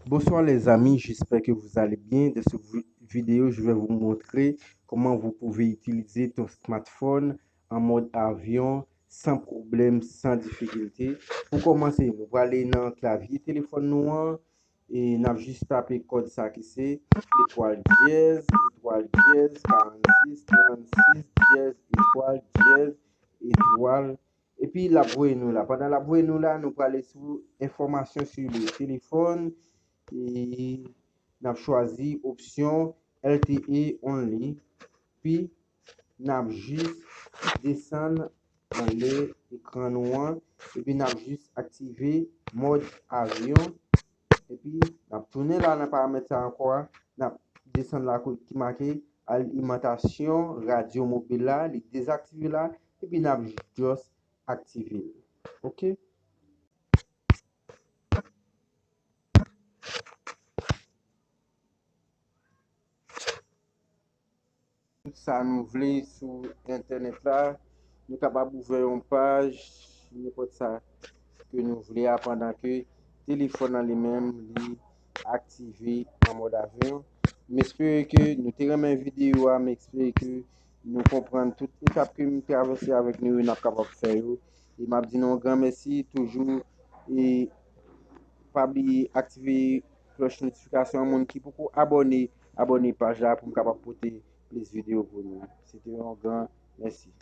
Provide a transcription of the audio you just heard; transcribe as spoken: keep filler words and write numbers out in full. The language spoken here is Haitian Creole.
Bonsoir les amis, j'espère que vous allez bien. Dans cette vi- vidéo, je vais vous montrer comment vous pouvez utiliser ton smartphone en mode avion sans problème, sans difficulté. Pou kòmanse, nou prale nan klavye telefòn nou an e n ap jis tape kòd sa ki se etwal dyèz, etwal dyèz, karannsis, trannsis, dyèz, etwal dyèz, etwal. Epi l ap voye nou la. Pandan l ap voye nou la, nou prale sou enfòmasyon sou le telefòn e n ap chwazi opsyon L T E only. Pi n ap jis desann anlè ekran nou an epi n ap jis aktive mòd avyon. Epi n ap tounen la nan paramèt sa ankò a, n ap desann la kote ki make alimantasyon radyo mobil la, li dezaktive la, epi n ap just aktive l. Oke? Tout sa nou vle sou entènèt la. Nou kapab ouvè yon paj, nenpòt sa ke nou vle a, pandan ke telefòn nan li menm li aktive an mòd avyon. M espere ke nou te renmen videyo a, m espere ke nou konprann tout etap ke m travèse avèk nou yo, n ap kapab fè yo. E m ap di nou yon gran mèsi toujou. E pa bliye aktive klòch notifikasyon an, moun ki poko abòne, abòne paj la pou m kapab pote plis videyo pou nou. Se te yon gran mèsi.